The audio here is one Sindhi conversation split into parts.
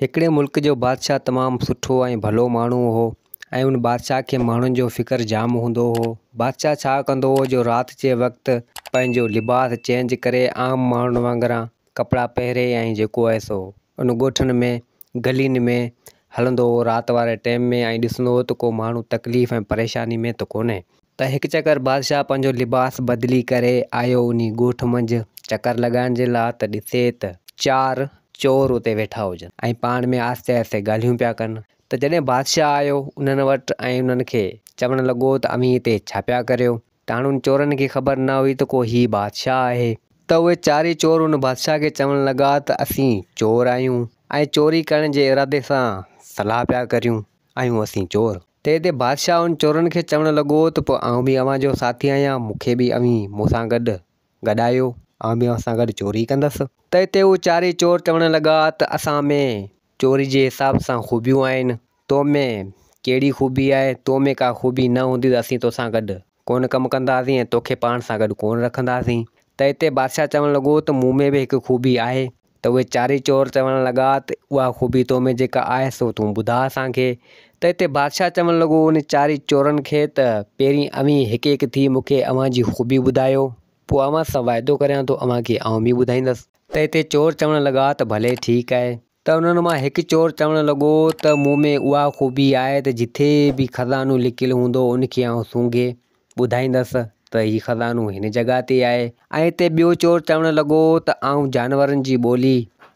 هڪڙي ملڪ جو بادشاهه تمام سٺو ۽ ڀلو ماڻهو هو ۽ ان بادشاهه کي ماڻهن جو فڪر جام هوندو هو. بادشاهه ڇا ڪندو هو جو رات جي وقت پنهنجو لباس چينج ڪري عام ماڻهن وانگران ڪپڙا پهري ۽ جيڪو آهي سو ان ڳوٺن ۾ گلين ۾ هلندو هو رات واري ٽيم ۾ ۽ ڏسندو هو ته ڪو ماڻهو تڪليف ۽ پريشاني ۾ ته ڪونهي. ته هڪ چڪر بادشاهه پنهنجو لباس بدلي ڪري آيو انهي ڳوٺ منجهه چڪر لڳائڻ جي لا ته ڏسي ته چار چور اتي ويٺا هجن ۽ پاڻ ۾ آهستي آهستي ڳالهيون پيا ڪن ته جڏهن بادشاهه آيو انهن وٽ ۽ انهن کي چوڻ لڳو ته اوهين هتي ڇا پيا ڪريو ته هاڻ انهن چورن کي خبر نه هئي ته ڪو هي بادشاهه آهي ته اهي چارئي چور ان بادشاهه کي چوڻ لڳا ته اسين چور آهيون ۽ چوري ڪرڻ جي ارادي سان صلاح پيا ڪريون آهيون اسين چور. تنهن تي بادشاهه انهن چورن کي چوڻ لڳو ته پوء آئون به اوهان جو ساٿي آهيان، مون کي به اوهين مون سان گڏ گڏايو، آئون به اوهان سان گڏ چوري ڪندس. تنهن تي هو چارئي چور چوڻ لڳا ته اسان ۾ چوري جي حساب سان خوبيون آهن، تو ۾ ڪهڙي خوبي آهي، تو ۾ ڪا خوبي نه هوندي ته اسين توسان گڏ ڪونه ڪم ڪنداسين ۽ توکي پاڻ سان گڏ ڪونه رکنداسين. ته اتي بادشاهه چوڻ لڳو ته مون ۾ به هڪ خوبي آهي. ته اهي چارئي چور چوڻ لڳا ته اها خوبي تو ۾ جيڪا آهي سو تون ٻڌاء اسان کي. ته اتي بادشاهه چوڻ لڳو انهن چارئي چورن کي ته پهرين اوهين هڪ هڪ ٿي مون کي اوهان جي خوبي ٻڌايو، پوء اوهان سان واعدو ڪريان ٿو اوهان کي آئون به ٻڌائيندس. ته اتي چور چوڻ لڳا ته ڀلي ٺيڪ آهي. ته انهن مان هڪ چور چوڻ لڳو ته مون ۾ اها خوبي آهي ته جٿي به خزانو لڪيل هوندو ان کي آئون سونگهي ٻڌائيندس ته هي خزانو هن جڳهه تي آهي ۽ هتي ٻيو چور چوڻ لڳو ته آئون جانورن جي ٻولي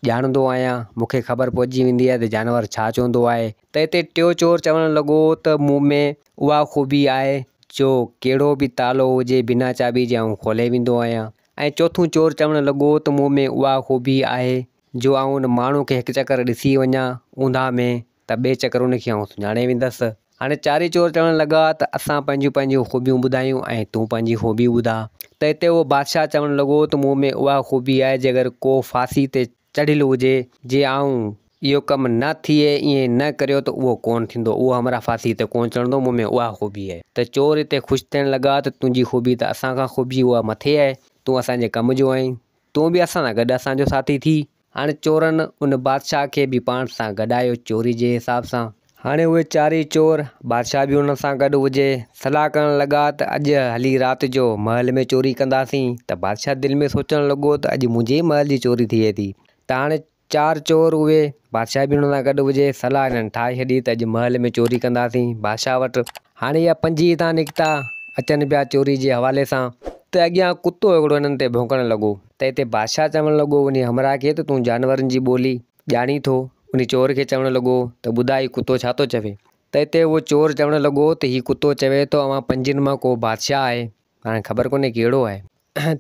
ڄاڻندو آهيان مون کي خبر پئجي ويندي آهي ته جانور ڇا چوندو آهي ته هتي ٽيو چور چوڻ لڳو ته مون ۾ اها خوبي آهي جو ڪهڙو به تالو هجي بنا چاٻي جي آئون کولي ويندو آهيان ۽ چوٿون چور چوڻ لڳو ته مون ۾ اها خوبي آهي جو آئون ان ماڻهوء کي هڪ چڪر ڏسي وڃان اونداهه ۾ ته ٻئي چڪر ان کي آئون سڃاڻي ويندس. هاڻي چارئي چور چوڻ لڳا ته اسان پنهنجون پنهنجون خوبيون ٻڌايون ۽ تون پنهنجي خوبي ٻڌاء. ته اتي اهو بادشاهه چوڻ لڳو ته مون ۾ اها خوبي آهي جيڪر ڪو ڦاسي تي چڙهيل هجي، جي آئون اهو ڪم نه ٿئي ائين نه ڪريو ته اهو ڪونه ٿيندو، اهو همراهه ڦاسي تي ڪونه چڙهندو، مون ۾ اها خوبي آهي. ته چور اتي خوش ٿيڻ لڳا ته تنهنجي خوبي ته اسان کان خوبي اها مٿي آهي، تون اسان جي ڪم جو آهين. تون به اسان سان گڏ اسان جو ساٿي ٿي. هاڻي چورن ان بادشاهه کي به پاڻ سان گڏايو چوري جي حساب سان. هاڻي اهي چارئي چور، بادشاهه به انهن سان گڏ هجي، صلاح ڪرڻ لڳا ته اڄ هلي رات جو محل ۾ چوري ڪنداسين ته بادشاهه دل ۾ سوچڻ لڳو ته اڄ منهنجي ئي محل جي چوري ٿئي ٿي ته هاڻي چار چور اهي، بادشاهه به انهن سان گڏ هجي، صلاح هنن ٺاهي ڇڏي ته اڄ محل ۾ چوري ڪنداسين بادشاهه وٽ. هاڻي اها پنجين هتان نڪتا، اچن پيا چوري جي حوالي سان ته اڳيان ڪتو هڪڙو هنن تي ڀونڪڻ لڳو ته هتي بادشاهه چوڻ لڳو انهي همراهه کي ته تون جانورن جي ٻولي ڄاڻين ٿو؟ انهي چور کي چوڻ لڳو ته ٻڌاء هي ڪتو ڇا ٿو چوي؟ ته هتي اهو چور چوڻ لڳو ته هي ڪتو چوي ٿو اوهان پنجين مان ڪو بادشاهه آهي، هاڻي خبر ڪونهي ڪهڙو آهي؟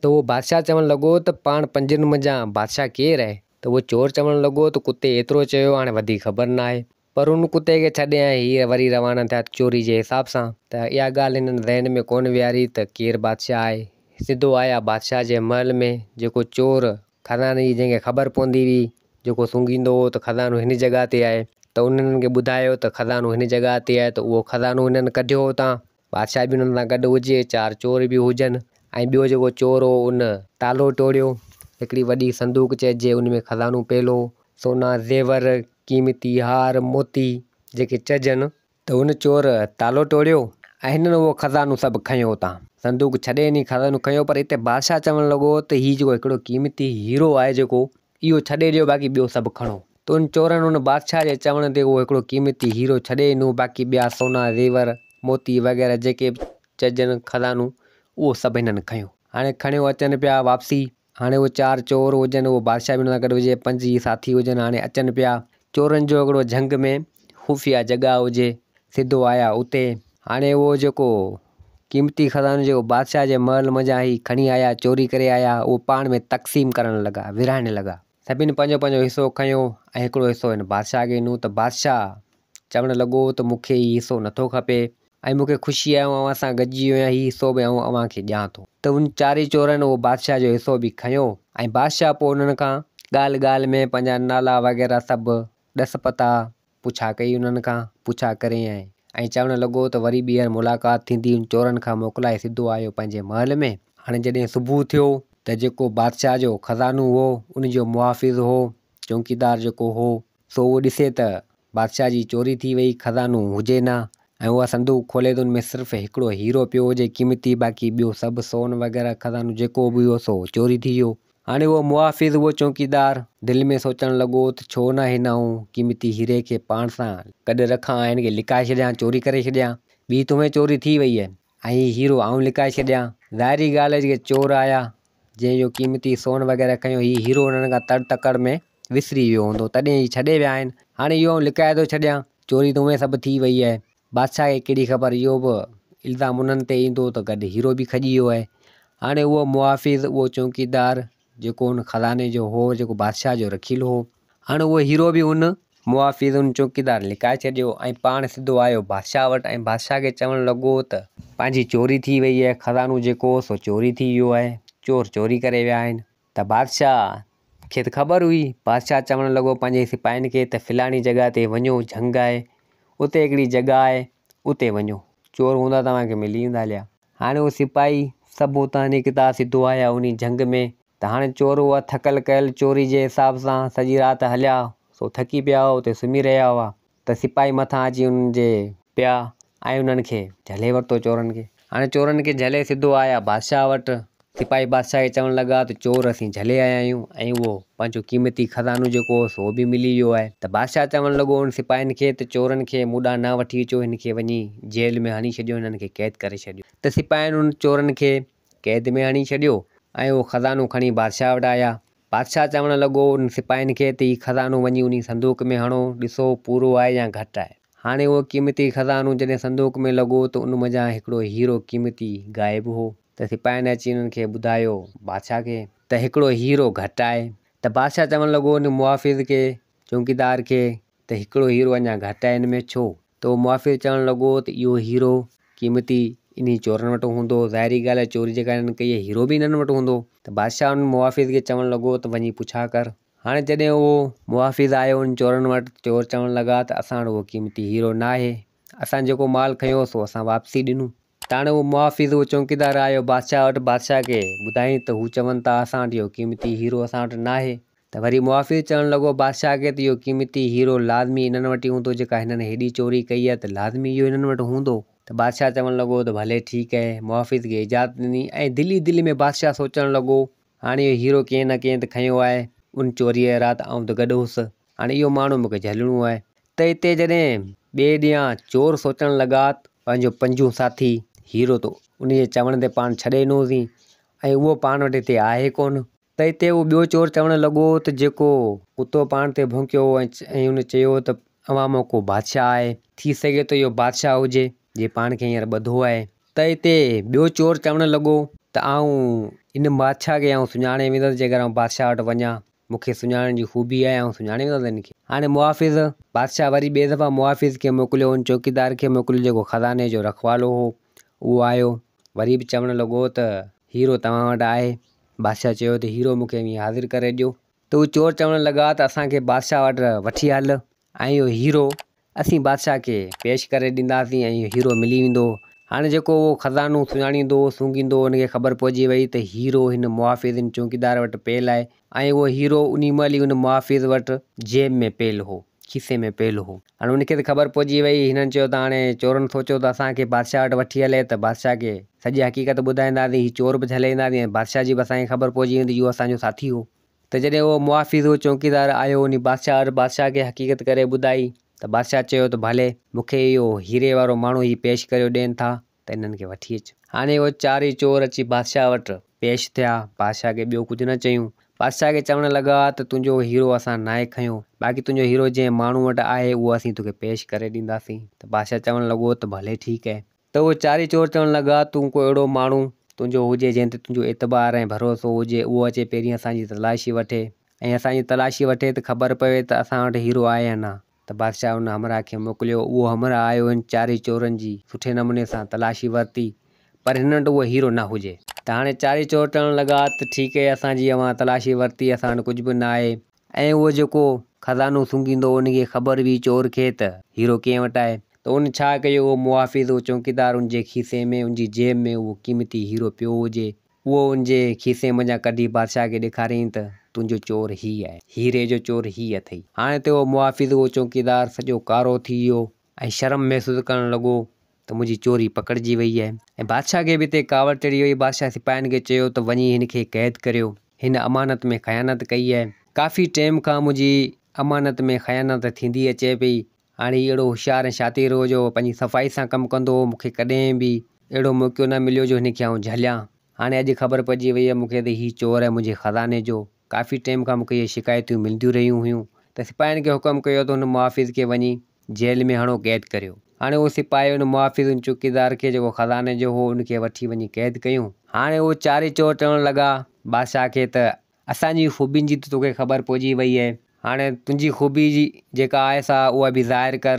ته اهو بادشاهه چوڻ لڳو ته پاڻ پنجن منجهان بادشاهه ڪير آهي؟ ته اهو چور چوڻ لڳو ته ڪتي ايترو چيو هاڻي وڌيڪ خبر ناهي. پر ان ڪتي کي ڇڏي ۽ هيء وري روانا ٿيا چوري جي حساب سان ته اها ڳالهه هنن ذهن ۾ ڪونه ويهاري ته ڪير بادشاهه آهي. سڌو آيا بادشاهه جي محل ۾ جيڪو چور خزاني جي جنهن کي خبر پوندي هئي جيڪو سونگهيندو هو ته خزانو هن جڳهه تي آهي ته انهن کي ٻڌايو ته خزانو هن جڳهه تي آهي ته اهو خزانو هنن ڪڍيو اتان بادشاهه به انهن سان گڏ هجي، چار چور به هجن ۽ ٻيو جيڪو چور هو ان تالو ٽوڙيو، هڪڙي وڏي صندوق چئجي ان ۾ خزانو پيل هو، سونا زيور، قيمتي هار، موتي جيڪي چئجن. ته ان چور تالو ٽوڙيو ۽ هنن اهو خزانو سڀ کنيو اتان صندوق ڇڏي وڃي خزانو کنيو پر اتي بادشاهه چوڻ لڳو ته هي جيڪو هڪڙو قيمتي هيرو آهي جيڪو اهو ڇڏي ڏيو باقي ٻيو سڀ کڻو. ته ان چورن ان بادشاهه جي چوڻ تي اهو هڪڙو قيمتي هيرو ڇڏي ڏنو باقي ٻيا سونا زيور، موتي وغيره جيڪي به چئجن خزانو اهو سڀ هنن کنيو. هاڻي کڻيو اچن پيا واپسي. هاڻي اهي چار چور هجن اهو بادشاهه به هن سان گڏ هجي پنج ئي ساٿي هجن هاڻي اچن پيا. چورن جو هڪڙو جهنگ ۾ خفيه جڳهه هجي، سڌو آيا اتي. هاڻي اهو جيڪو قيمتي خزانو جيڪو بادشاهه جي محل منجهان هي کڻي آيا، چوري ڪري آيا، اهو پاڻ ۾ تقسيم ڪرڻ لڳا، ورهائڻ لڳا. سڀني پنهنجو پنهنجو حصو کنيو ۽ هڪڙو حصو هن بادشاهه کي ڏنو ته بادشاهه چوڻ لڳو ته مون کي هي حصو نٿو کپي ۽ مون کي خوشي آهي آئون اوهان سان گڏجي ويو آهيان، هي حصو به آئون اوهان کي ڏيان ٿو. ته ان چارئي چورن اهو بادشاهه جو حصو به کنيو ۽ بادشاهه پوء انهن کان ڳالهه ڳالهه ۾ پنهنجا نالا وغيره سڀ ڏس پتا پڇا ڪئي انهن کان پڇا ڪري ۽ چوڻ لڳو ته وري ٻيهر ملاقات ٿيندي ان چورن کان موڪلائي سڌو آيو پنهنجي محل ۾. هاڻي جڏهن صبح ٿيو ته جيڪو بادشاهه جو خزانو هو ان جو محافظ هو چونڪيدار جيڪو هو سو اهو ڏسي ته بادشاهه جي چوري ٿي وئي، خزانو هجي نه ۽ اها صندوق کولي ته ان ۾ صرف هڪڙو هيرو پيو هجي قيمتي، باقي ٻيو سڀ سون وغيره خزانو جيڪو به هيو سو چوري ٿي ويو. هاڻي اهو محافظ، اهو چوڪيدار دل ۾ سوچڻ لڳو ته ڇو نه هن آئون قيمتي هيري کي پاڻ سان گڏ رکان ۽ هن کي لڪائي ڇڏيان، چوري ڪري ڇڏيان. ٻي ته هونئن چوري ٿي وئي آهي ۽ هي هيرو آئون لڪائي ڇڏيان. ظاهري ڳالهه آهي جيڪي چور آيا، جنهن اهو قيمتي سون وغيره کنيو، هي هيرو انهن کان تڙ تڪڙ ۾ وسري ويو هوندو، تڏهن هي ڇڏي ويا آهن. هاڻي اهو آئون لڪائي ٿو ڇڏيان. چوري ته هونئن سڀ ٿي وئي آهي. بادشاهه کي ڪهڙي خبر اهو به الزام انهن تي ايندو ته گڏ هيرو به کڄي ويو آهي. هاڻي اهو محافظ، اهو چوڪيدار جيڪو ان خزاني جو هو، جيڪو بادشاهه جو رکيل هو، هاڻي اهو هيرو به ان محافظ، ان چوڪيدار لڪائي ڇڏيو ۽ پاڻ سڌو آيو بادشاهه وٽ ۽ بادشاهه کي چوڻ لڳو ته پنهنجي چوري ٿي وئي آهي، خزانو جيڪو هو سو چوري ٿي ويو آهي، چور چوري ڪري ويا آهن. ته بادشاهه کي ته خبر هئي. بادشاهه چوڻ لڳو پنهنجي سپاهين کي ته فلاڻي جڳهه تي وڃو، جهنگ آهي، اتي هڪڙي جڳهه آهي، اتي وڃو، چور هوندا توهان کي ملي ويندا هليا. هاڻي اهي سپاهي سڀ اتان نڪتا، سڌو آيا انهي جهنگ ۾ ته هاڻي چور هئا ٿڪل ڪيل، چوري جي حساب سان سڄي رات هليا، سو ٿڪي پيا هئا، اتي سمهي رهيا هئا ته سپاهي مٿان اچي انهن جي پيا ۽ انهن کي جهلي ورتو چورن کي. هاڻي چورن کي جهلي سڌو آيا بادشاهه وٽ. سپاهي بادشاهه کي چوڻ لڳا ته چور اسين جهلي آيا آهيون ۽ اهو پنهنجو قيمتي خزانو جيڪو هو سو به ملي ويو آهي. ته بادشاهه چوڻ لڳو انهن سپاهين کي ته چورن کي مون ڏانهن نه وٺي اچو هن کي وڃي جيل ۾ هڻي ڇڏيو هنن کي قيد ڪري ڇڏيو. ته سپاهين انهن چورن کي قيد ۾ هڻي ڇڏيو ۽ اهو خزانو کڻي بادشاهه وٽ آيا. بادشاهه چوڻ لڳو انهن سپاهين کي ته هي خزانو وڃي انهي صندوق ۾ هڻو، ڏسو پورو آهي يا گهٽ آهي. هاڻي اهو قيمتي خزانو جڏهن صندوق ۾ لڳو ته ان منجهان هڪڙو هيرو قيمتي غائب هو ته سپاهين اچي انهن کي ٻڌايو بادشاهه کي ته هڪڙو هيرو گهٽ آهي ته بادشاهه چوڻ لڳو ان محافظ کي، چونڪيدار کي، ته هڪڙو هيرو اڃا گهٽ آهي ان ۾ ڇو؟ ته اهو محافظ چوڻ لڳو ته اهو هيرو قيمتي انهي چورن وٽ هوندو، ظاهري ڳالهه آهي چوري جيڪا هنن ڪئي آهي هيرو به انهن وٽ هوندو. ته بادشاهه ان محافظ کي چوڻ لڳو ته وڃي پڇا ڪر. هاڻي جڏهن اهو محافظ آيو ان چورن وٽ ته چور چوڻ لڳا ته اسان وٽ اهو قيمتي هيرو ناهي، اسان جيڪو مال کنيو سو اسان واپسي ڏنو. ته هاڻي اهو محافظ اهو چونڪيدار آيو بادشاهه وٽ، بادشاهه کي ٻڌايائين ته هو چون ٿا اسان وٽ اهو قيمتي هيرو اسان وٽ ناهي. ته وري محافظ چوڻ لڳو بادشاهه کي ته اهو قيمتي هيرو لازمي انهن وٽ ئي هوندو جيڪا هنن هيڏي چوري ڪئي آهي ته لازمي اهو انهن وٽ هوندو. ته بادشاهه چوڻ لڳو ته ڀلي ٺيڪ آهي. محافظ کي اجازت ڏني ۽ دل ئي دل ۾ بادشاهه سوچڻ لڳو هاڻي اهو هيرو ڪنهن نه ڪنهن ته کنيو آهي. ان چوريء جي رات آئون ته گڏ هوس. هاڻي اهو ماڻهو مون کي جهلڻو آهي. ته اتي جڏهن ٻئي ڏينهن چور سوچڻ لڳا ته پنهنجو پنجون ساٿي هيرو ته ان جي چوڻ تي پاڻ ڇڏي ڏنوسين ۽ اهو پاڻ وٽ هتي آهي ڪونه. ته اتي اهو ٻيو چور چوڻ لڳو ته جيڪو ڪتو پاڻ تي ڀونڪيو هو ۽ ان چيو ته اوهان مان ڪو بادشاهه آهي، ٿي سگهي ٿو اهو بادشاهه هجي، جنهن پاڻ کي هينئر ٻڌو آهي. ته اتي ٻيو چور چوڻ لڳو ته آئون ان بادشاهه کي آئون سڃاڻي ويندس، جيڪر آئون بادشاهه وٽ وڃان، مون کي سڃاڻڻ جي خوبي آهي، آئون سڃاڻي ويندس ان کي. هاڻي محافظ بادشاهه وري ٻئي دفعا محافظ کي موڪليو، ان چوڪيدار کي موڪليو جيڪو خزاني جو رکوالو هو، اهو آيو، وري به چوڻ لڳو ته هيرو توهان وٽ آهي؟ بادشاهه چيو ته هيرو مون کي اوهين حاضر ڪري ڏيو. ته هو چور چوڻ لڳا ته اسان کي بادشاهه وٽ وٺي هل ۽ اهو هيرو اسين بادشاهه کي پيش ڪري ڏينداسين ۽ اهو هيرو ملي ويندو. هاڻي جيڪو اهو خزانو سڃاڻيندو هو، سونگهيندو هو، ان کي خبر پئجي وئي ته هيرو هن محافظ، هن چونڪيدار وٽ پيل آهي ۽ اهو هيرو انهي مهل ئي ان محافظ وٽ جيب ۾ پيل هو، کيسي ۾ پيل هو. هاڻي ان کي ته خبر پئجي وئي. هنن چيو ته هاڻي چورن سوچيو ته اسان کي بادشاهه وٽ وٺي هلي ته بادشاهه کي سڄي حقيقت ٻڌائينداسين، هي چور به جهلي اينداسين ۽ بادشاهه جي به اسان کي خبر پئجي ويندي اهو اسان جو ساٿي هو. ته جڏهن اهو محافظ اهو چونڪيدار آيو انهي بادشاهه وٽ بادشاهه کي حقيقت ڪري ٻڌائي ته بادشاهه چيو ته ڀلي مون کي اهو هيري وارو ماڻهو هي پيش ڪريو ڏين ٿا ته انهن کي وٺي اچ. هاڻي اهي چار ئي چور اچي بادشاهه وٽ پيش ٿيا. بادشاهه کي ٻيو ڪجهه نه چيائون. بادشاهه کي چوڻ لڳا ته تنهنجو هيرو اسان ناهي کنيو، باقي تنهنجو هيرو جنهن ماڻهو وٽ آهي، اهو اسين توکي پيش ڪري ڏينداسين. ته بادشاهه چوڻ لڳو ته ڀلي ٺيڪ آهي. ته اهي چار ئي چور چوڻ لڳا، تون ڪو اهڙو ماڻهو تنهنجو هجي، جنهن تي تنهنجو اعتبار ۽ ڀروسو هجي، اهو اچي پهرين اسان جي تلاشي وٺي ۽ اسان جي تلاشي وٺي ته خبر پوي ته اسان وٽ هيرو آهي يا نه. ته بادشاهه ان همراهه کي موڪليو. اهو همراهه آيو هن چارئي چورن جي سٺي نموني سان تلاشي ورتي، پر هنن وٽ اهو هيرو نه هجي. ته هاڻي چارئي چور چوڻ لڳا ته ٺيڪ اهي اسان جي اوهان تلاشي ورتي، اسان وٽ ڪجهه به نه آهي. ۽ اهو جيڪو خزانو سونگهيندو هو ان کي خبر هئي چور کي ته هيرو ڪنهن وٽ آهي. ته ان ڇا ڪيو اهو محافظ اهو چونڪيدار ان جي کيسي ۾ ان جي جيب ۾ اهو قيمتي هيرو پيو هجي. اهو ان جي کيسي منجهان ڪڍي بادشاهه کي ڏيکاريائين ته تنهنجو چور هي آهي، هيري جو چور هي اٿئي. هاڻي ته اهو محافظ اهو چوڪيدار سڄو ڪارو ٿي ويو ۽ شرم محسوس ڪرڻ لڳو ته منهنجي چوري پڪڙجي وئي آهي ۽ بادشاهه کي به هتي ڪاوڙ چڙهي وئي. بادشاهه سپاهين کي چيو ته وڃي هن کي قيد ڪريو، هن امانت ۾ خيانت ڪئي آهي. ڪافي ٽيم کان منهنجي امانت ۾ خيانت ٿيندي اچي پئي. هاڻي هي اهڙو هوشيار ۽ شاطر هو جو پنهنجي صفائي سان ڪم ڪندو هو، مون کي ڪڏهن به اهڙو موقعو نه مليو جو هن کي آئون جهليان. هاڻي اڄ خبر پئجي وئي آهي مون کي ته هي چور آهي منهنجي خزاني جو. ڪافي ٽيم کان مون کي اهي شڪايتون ملنديون رهيون هيون ته سپاهين کي حڪم ڪيو ته هن محافظ کي وڃي جيل ۾ هڻو قيد ڪريو. هاڻي اهو سپاهي ان محافظ ان چوڪيدار کي جيڪو خزاني جو هو ان کي وٺي وڃي قيد ڪيون. هاڻي اهي چارئي چور چوڻ لڳا بادشاهه کي ته اسان جي خوبين جي ته توکي خبر پئجي وئي آهي. هاڻي تنهنجي خوبي جي جيڪا آهي سا اها به ظاهر ڪر،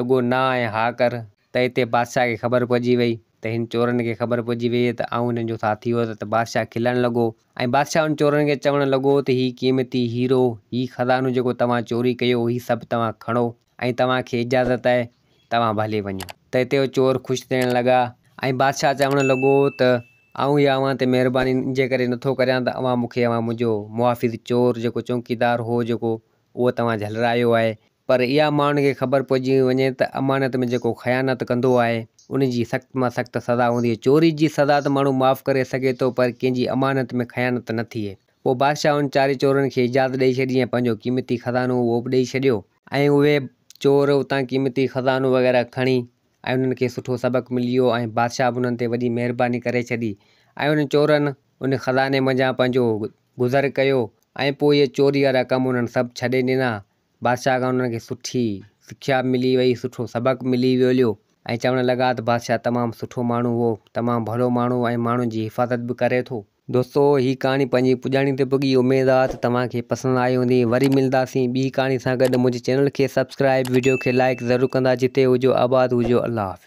رڳو نه ۽ ها ڪر. ته اتي بادشاهه کي خبر پئجي وئي ته هن چورن کي خبر پئجي وئي ته آئون هنن جو ساٿي هوس ته بادشاهه کلڻ لڳو ۽ بادشاهه ان چورن کي چوڻ لڳو ته هي قيمتي هيرو، هي خزانو جيڪو توهان چوري ڪيو هي سڀ توهان کڻو ۽ توهان کي اجازت آهي توهان ڀلي وڃو. ته اتي اهي چور خوش ٿيڻ لڳا ۽ بادشاهه چوڻ لڳو ته آئون اها اوهان تي مهرباني ان جي ڪري نٿو ڪريان ته اوهان مون کي اوهان منهنجو محافظ چور جيڪو چونڪيدار هو جيڪو اهو توهان جهلرايو آهي پر اها ماڻهن کي خبر پئجي وڃي ته امانت ۾ جيڪو خيانت ڪندو آهي ان جي سخت مان سخت سزا هوندي آهي. چوري جي سزا ته ماڻهو معاف ڪري سگهي ٿو پر ڪنهن جي امانت ۾ خيانت نه ٿئي. پوء بادشاهه انهن چارئي چورن کي اجازت ڏئي ڇڏي ۽ پنهنجو قيمتي خزانو اهو به ڏئي ڇڏيو. ۽ اهي چور اتان قيمتي خزانو وغيره کڻي ۽ انهن کي سٺو سبق ملي ويو ۽ بادشاهه به انهن تي وڏي مهرباني ڪري ڇڏي ۽ انهن چورن ان خزاني منجهان پنهنجو گذر ڪيو ۽ پوء اهي چوري وارا ڪم انهن سڀ ڇڏي ڏنا. بادشاهه کان انهن کي سٺي سکيا ملي وئي، سٺو سبق ملي ويو ۽ چوڻ لڳا ته بادشاهه تمام سٺو ماڻهو هو، تمام ڀلو ماڻهو ۽ ماڻهن جي حفاظت به ڪري ٿو. دوستو هي ڪهاڻي پنهنجي پڄاڻي تي پڳي اميد آ ته توهان کي پسند آئي هوندي وري ملنداسين ٻي ڪهاڻي سان گڏ منهنجي چينل کي سبسڪرائب وڊيو کي لائڪ ضرور ڪندا جتي هجو آباد هجو الله حافظ.